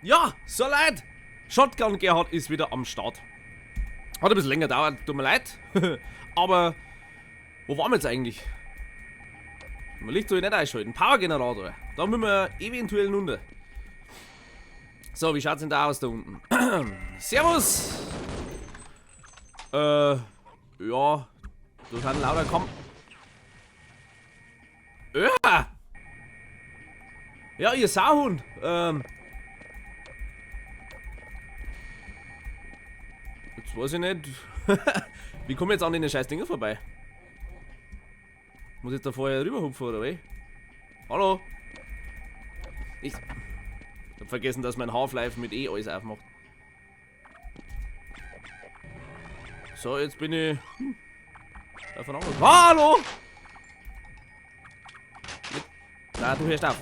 Ja, so Leute, Shotgun Gerhard ist wieder am Start. Hat ein bisschen länger gedauert, tut mir leid. Aber wo waren wir jetzt eigentlich? Licht soll ich nicht einschalten. Power-Generator. Da müssen wir eventuell runter. So, wie schaut's denn da aus da unten? Servus! Ja, da sind lauter Kom- Ja! Ja, ihr Sauhund! Jetzt weiß ich nicht. Wie komme ich jetzt an den scheiß Dinger vorbei? Muss ich da vorher rüberhupfen oder wie? Hallo? Ich hab vergessen, dass mein Half-Life mit E alles aufmacht. So, jetzt bin ich. Davon auch. Hallo! Na, du hörst auf.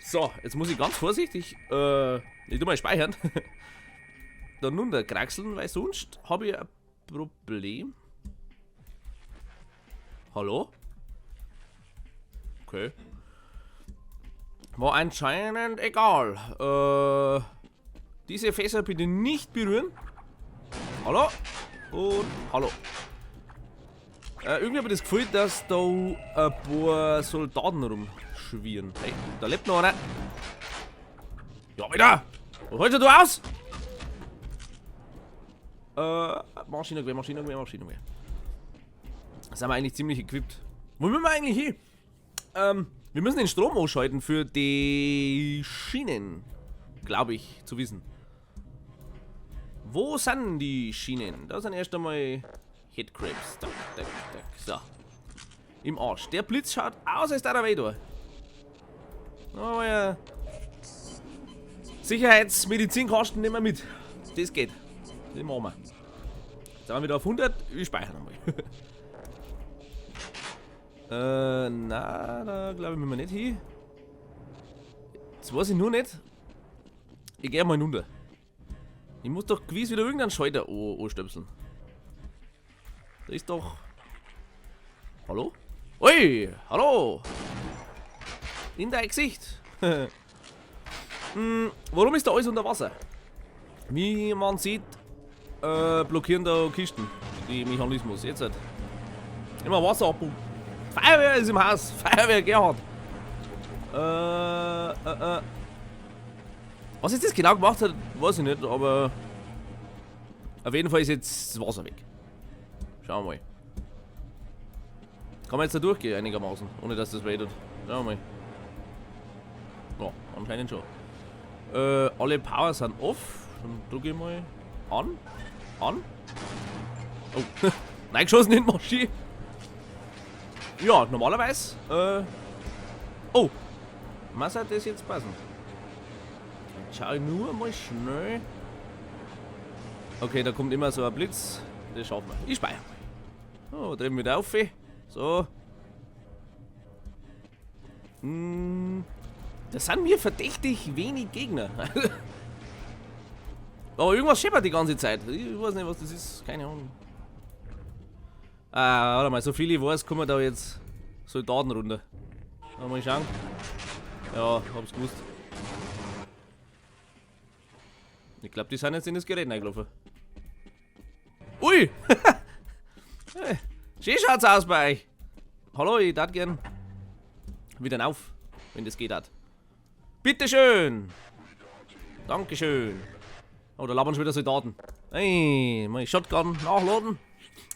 So, jetzt muss ich ganz vorsichtig. Ich tu mal speichern. Da nun der kraxeln, weil sonst habe ich ein Problem. Hallo? Okay. War anscheinend egal. Diese Fässer bitte nicht berühren. Hallo? Und hallo. Irgendwie habe ich das Gefühl, dass da ein paar Soldaten rumschwirren. Hey, da lebt noch einer. Ja, wieder! Wo hältst du aus? Maschinengewehr, Maschinengewehr, Maschinengewehr. Da sind wir eigentlich ziemlich equipped. Wo müssen wir eigentlich hin? Wir müssen den Strom ausschalten für die Schienen. Glaube ich, zu wissen. Wo sind die Schienen? Da sind erst einmal Headcrabs. Da, da, da. So. Im Arsch. Der Blitz schaut aus, als der weh da. Oh ja. Sicherheitsmedizinkasten nehmen wir mit. Das geht. Das machen wir. Jetzt sind wir wieder auf 100. Ich speichere nochmal. Na, da glaube ich müssen wir nicht hin. Jetzt weiß ich nur nicht. Ich geh mal hinunter. Ich muss doch gewiss wieder irgendeinen Schalter anstöpseln. Da ist doch. Hallo? Ui! Hallo! In dein Gesicht! Warum ist da alles unter Wasser? Wie man sieht, blockieren da Kisten. Die Mechanismus. Jetzt halt. Immer Wasser abpumpen. Feuerwehr ist im Haus! Feuerwehr Gerhard! Was jetzt das genau gemacht hat, weiß ich nicht, aber auf jeden Fall ist jetzt das Wasser weg. Schauen wir mal. Kann man jetzt da durchgehen einigermaßen, ohne dass das weh tut. Schauen wir mal. Ja, anscheinend schon. Alle Power sind off. Dann drücke ich mal an. An. Oh, reingeschossen in die Maschine. Ja, normalerweise. Oh. Was hat das jetzt passen? Schau ich nur mal schnell. Okay, da kommt immer so ein Blitz. Das schaffen wir. Ich speichere mal. Oh, drehen wir wieder auf. So. Das sind mir verdächtig wenig Gegner. Aber irgendwas scheppert die ganze Zeit. Ich weiß nicht, was das ist. Keine Ahnung. Ah, warte mal, so viel ich weiß, kommen da jetzt Soldaten runter. Mal schauen. Ja, hab's gewusst. Ich glaub, die sind jetzt in das Gerät reingelaufen. Ui! Schön schaut's aus bei euch. Hallo, ich darf gern wieder auf, wenn das geht hat. Bitteschön! Dankeschön. Oh, da labern schon wieder Soldaten. Hey, meine Shotgun nachladen.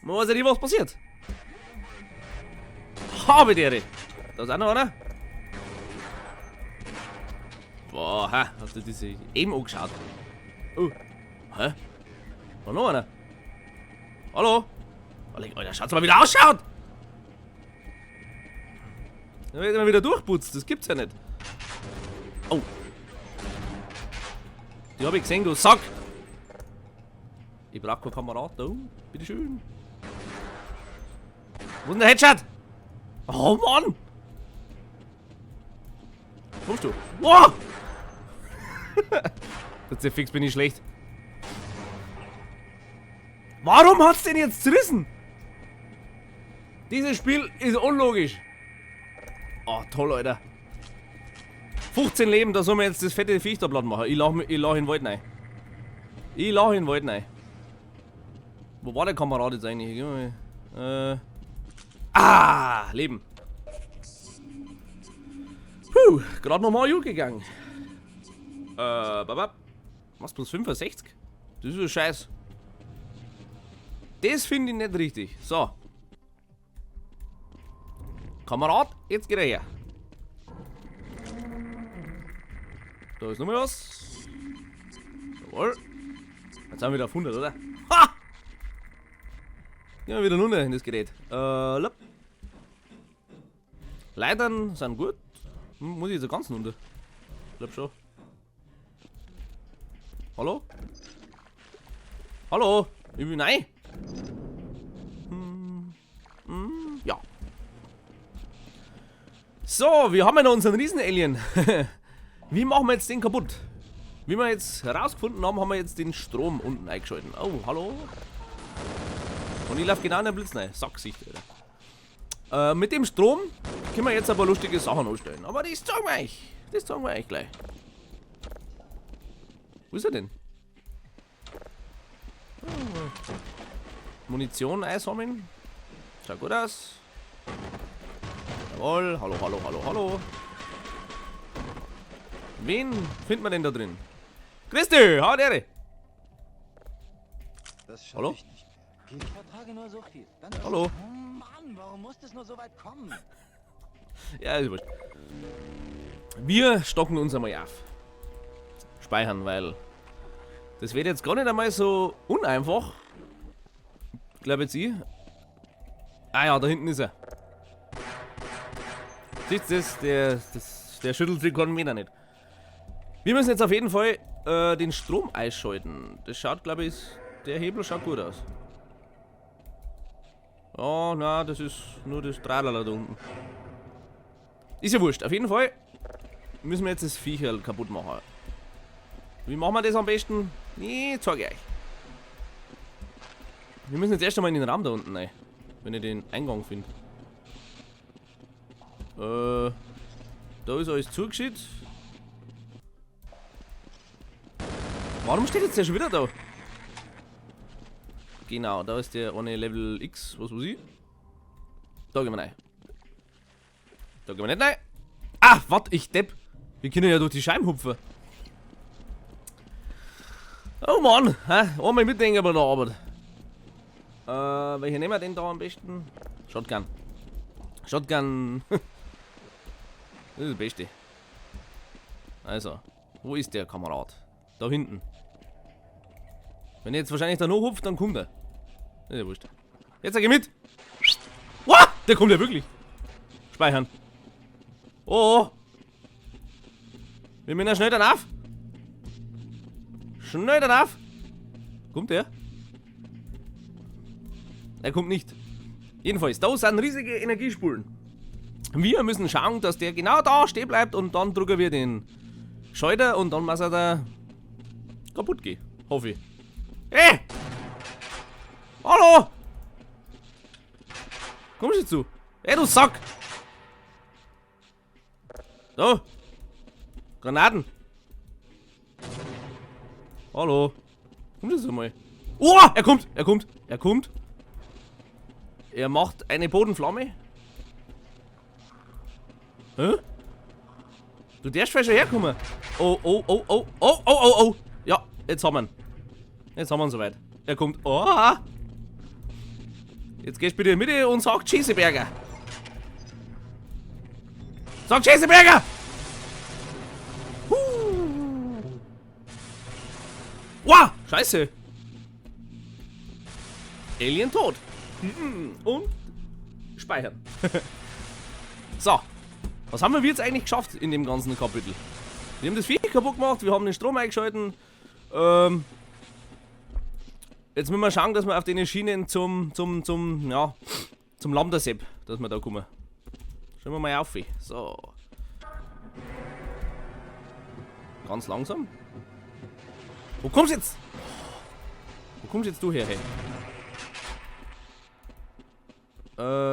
Man weiß ja nicht, was passiert. Habe die Ehre. Da ist auch noch einer. Boah, ha, hast du diese eben angeschaut? Oh. Hä? War noch einer? Hallo? Alter, schaut's mal, wie der ausschaut! Da wird immer wieder durchputzt, das gibt's ja nicht. Oh. Die hab ich gesehen, du Sack! Ich brauch keinen Kamerad, oh, bitteschön. Wo ist denn der Headshot? Oh Mann! Kommst du? Wow! Das ist ja fix, bin ich schlecht. Warum hat's denn jetzt zerrissen? Dieses Spiel ist unlogisch. Oh, toll, Alter. 15 Leben, da sollen wir jetzt das fette Viech da platt machen. Ich lach in den Wald rein. Ich lach in den Wald rein. Wo war der Kamerad jetzt eigentlich? Ah, Leben. Puh, gerade nochmal gut gegangen. Babab. Was, plus 65? Das ist ja Scheiß. Das finde ich nicht richtig. So. Kamerad, jetzt geht er her. Da ist nochmal was. Jawohl. Jetzt sind wir wieder auf 100, oder? Ha! Gehen wir wieder runter in das Gerät. Leitern sind gut. Muss ich jetzt ganz runter? Ich glaub schon. Hallo? Hallo? Ich will rein. Ja. So, wir haben ja noch unseren Riesen-Alien. Wie machen wir jetzt den kaputt? Wie wir jetzt herausgefunden haben, haben wir jetzt den Strom unten eingeschalten. Oh, hallo? Und ich laufe genau in den Blitz rein. Sackgesicht, Alter. Mit dem Strom können wir jetzt ein paar lustige Sachen anstellen. Aber das zeigen wir euch. Das zeigen wir euch gleich. Wo ist er denn? Oh. Munition einsammeln. Schaut gut aus. Jawohl. Hallo, hallo, hallo, hallo. Wen findet man denn da drin? Christi, hau die. Das schaffe Hallo? ich nicht mehr. Ich vertrage nur so viel. Dann Hallo? Oh Mann, warum muss das nur so weit kommen? Ja, ist wurscht. Wir stocken uns einmal auf. Speichern, weil das wird jetzt gar nicht einmal so uneinfach. Glaub jetzt ich. Ah ja, da hinten ist er. Siehst du das? Der schüttelt sich keinen Meter nicht. Wir müssen jetzt auf jeden Fall den Strom einschalten. Das schaut, glaub ich, der Hebel schaut gut aus. Oh, na, das ist nur das Tralala da unten. Ist ja wurscht. Auf jeden Fall müssen wir jetzt das Viecherl kaputt machen. Wie machen wir das am besten? Nee, zeig ich euch. Wir müssen jetzt erst einmal in den Raum da unten rein. Wenn ich den Eingang finde. Da ist alles zugeschüttet. Warum steht jetzt der schon wieder da? Genau, da ist der ohne Level X, was weiß ich. Da gehen wir rein. Da gehen wir nicht rein. Ah, warte, ich Depp. Wir können ja durch die Scheiben hupfen. Oh Mann, hä? Einmal mitdenken bei der Arbeit. Welche nehmen wir denn da am besten? Shotgun. Shotgun. Das ist das Beste. Also, wo ist der Kamerad? Da hinten. Wenn er jetzt wahrscheinlich da noch hupft, dann kommt er. Ist ja wurscht. Jetzt geh mit! Wow! Der kommt ja wirklich! Speichern. Oh! Wir müssen ja schnell danach. Schnell danach! Kommt der? Er kommt nicht. Jedenfalls, da sind riesige Energiespulen. Wir müssen schauen, dass der genau da stehen bleibt und dann drücken wir den Schalter und dann muss er da kaputt gehen. Hoffe ich. Hey! Hallo! Kommst du zu? Ey, du Sack! So! Granaten! Hallo! Kommst du mal? Oh! Er kommt! Er kommt! Er kommt! Er macht eine Bodenflamme. Hä? Du darfst vielleicht schon herkommen. Oh, oh, oh, oh, oh, oh, oh, oh. Ja, jetzt haben wir ihn. Jetzt haben wir ihn soweit. Er kommt. Oh. Jetzt gehst du bitte in die Mitte und sag Cheeseburger. Sag Cheeseburger! Huh. Wow, scheiße. Alien tot. Und speichern. So. Was haben wir jetzt eigentlich geschafft in dem ganzen Kapitel? Wir haben das Viech kaputt gemacht, wir haben den Strom eingeschalten. Jetzt müssen wir schauen, dass wir auf den Schienen zum Lambda-Sepp, dass wir da kommen. Schauen wir mal auf. So. Ganz langsam. Wo kommst du jetzt? Wo kommst jetzt du her, hey?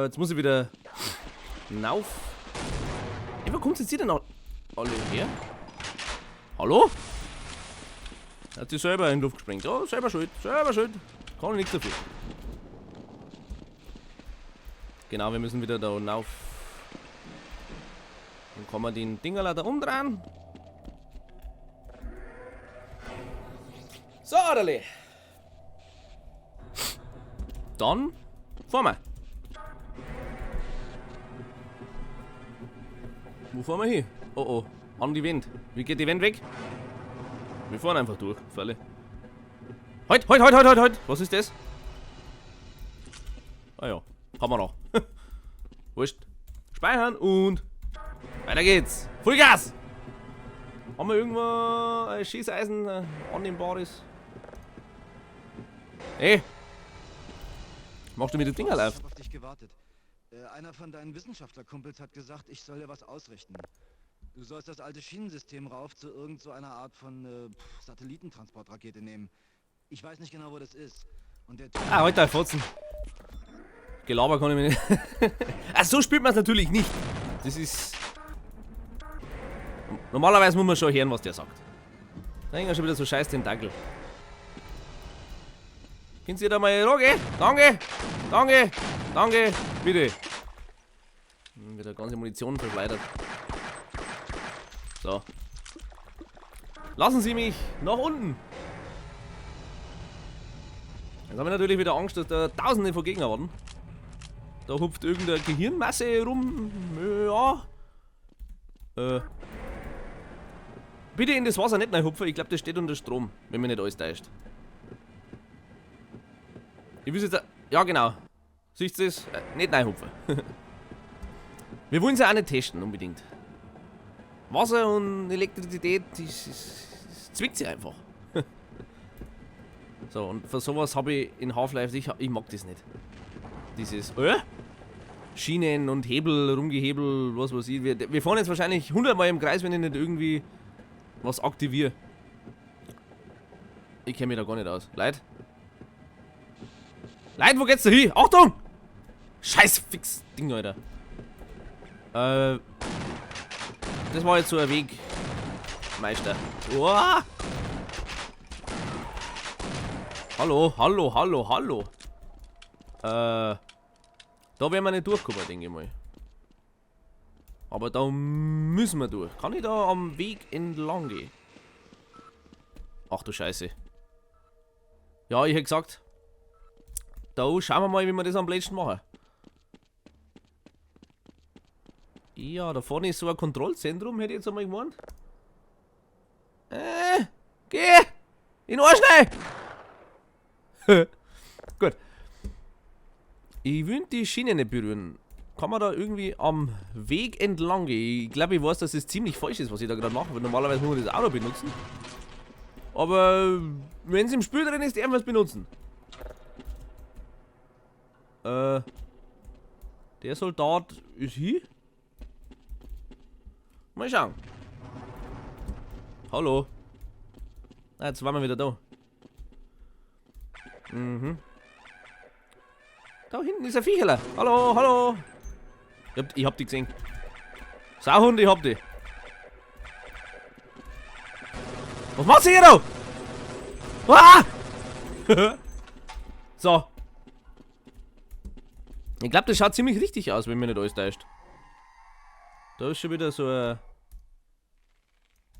Jetzt muss ich wieder rauf. Ey, wo kommst jetzt hier denn noch? alle her. Hallo? Hat sich selber in die Luft gesprengt. Ja, selber schuld. Selber schuld. Kann ich nichts dafür. Genau, wir müssen wieder da rauf. Dann kann man den Dingerl da umdrehen. So, Adeli. Dann fahren wir. Wo fahren wir hin? Oh oh, an die Wand. Wie geht die Wand weg? Wir fahren einfach durch, Falle. Halt, halt, halt, halt, halt, halt! Was ist das? Ah ja, haben wir noch. Wurscht. Speichern und weiter geht's. Vollgas! Haben wir irgendwo ein Schießeisen annehmbares? Ey! Machst du mir die Dinger Ich live? hab auf dich gewartet. Einer von deinen Wissenschaftlerkumpels hat gesagt, ich soll dir was ausrichten. Du sollst das alte Schienensystem rauf zu irgend so einer Art von Satellitentransportrakete nehmen. Ich weiß nicht genau, wo das ist. Und der Typ Ah, heute Fotzen. Gelaber kann ich mir nicht. Ah, so spielt man es natürlich nicht. Das ist. Normalerweise muss man schon hören, was der sagt. Da hängt ja schon wieder so scheiß Tentakel. Könnt ihr da mal runter? Danke! Danke! Danke! Bitte! Wieder ganze Munition verschleudert. So. Lassen Sie mich nach unten! Jetzt haben wir natürlich wieder Angst, dass da Tausende von Gegnern warten. Da hupft irgendeine Gehirnmasse rum. Ja. Bitte in das Wasser nicht reinhupfen. Ich glaube, das steht unter Strom, wenn mich nicht alles täuscht. Ich will jetzt. Ja, genau. Siehst du das? Nicht reinhupfen. Wir wollen es ja auch nicht testen, unbedingt. Wasser und Elektrizität, das zwickt sich einfach. So, und für sowas habe ich in Half-Life, ich mag das nicht. Dieses, Schienen und Hebel, Rumgehebel, was weiß ich. Wir fahren jetzt wahrscheinlich 100 Mal im Kreis, wenn ich nicht irgendwie was aktiviere. Ich kenne mich da gar nicht aus. Leute? Leute, wo geht's da hin? Achtung! Scheiß fix Ding, Alter. Das war jetzt so ein Weg, Meister. Uah! Hallo, hallo, hallo, hallo. Da werden wir nicht durchkommen, denke ich mal. Aber da müssen wir durch. Kann ich da am Weg entlang gehen? Ach du Scheiße. Ja, ich hätte gesagt, da schauen wir mal, wie wir das am blödsten machen. Ja, da vorne ist so ein Kontrollzentrum, hätte ich jetzt einmal gemeint. Geh! In den Arsch rein! Gut. Ich will die Schiene nicht berühren. Kann man da irgendwie am Weg entlang gehen? Ich glaube, ich weiß, dass es ziemlich falsch ist, was ich da gerade mache, weil normalerweise muss man das Auto benutzen. Aber wenn es im Spiel drin ist, darf man es benutzen. Der Soldat ist hier. Mal schauen. Hallo. Ah, jetzt waren wir wieder da. Mhm. Da hinten ist ein Viecherler. Hallo, hallo. Ich hab die gesehen. Sauhund, ich hab die. Was macht sie hier da? Ah! So. Ich glaub, das schaut ziemlich richtig aus, wenn mir nicht alles täuscht. Da ist schon wieder so ein...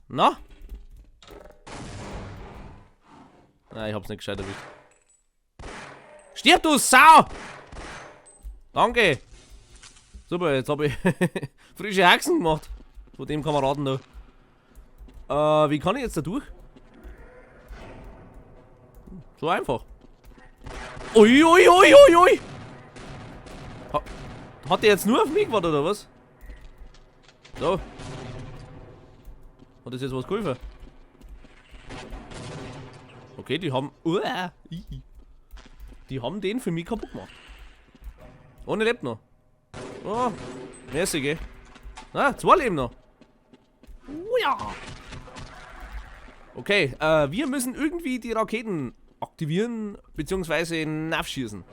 Na? Nein, ich hab's nicht gescheit erwischt. Stirb, du Sau! Danke! Super, jetzt hab ich frische Haxen gemacht. Von dem Kameraden da. Wie kann ich jetzt da durch? So einfach. Ui, ui, ui, ui, ui! Hat der jetzt nur auf mich gewartet, oder was? So. Hat das jetzt was geholfen? Okay, die haben... Uah, ii. Die haben den für mich kaputt gemacht. Ohne lebt noch. Oh, merci, gell? Ah, zwei leben noch. Oh ja. Okay, wir müssen irgendwie die Raketen aktivieren, beziehungsweise nachschießen.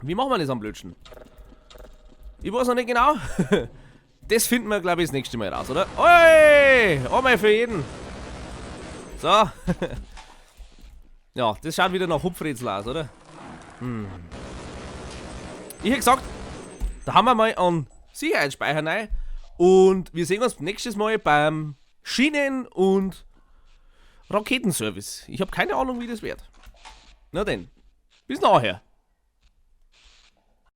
Wie machen wir das am blödsten? Ich weiß noch nicht genau. Das finden wir, glaube ich, das nächste Mal raus, oder? Oi! Einmal für jeden. So. Ja, das schaut wieder nach Hupfrätsel aus, oder? Ich hätte gesagt, da haben wir mal einen Sicherheitsspeicher rein. Und wir sehen uns nächstes Mal beim Schienen- und Raketenservice. Ich habe keine Ahnung, wie das wird. Na denn, bis nachher.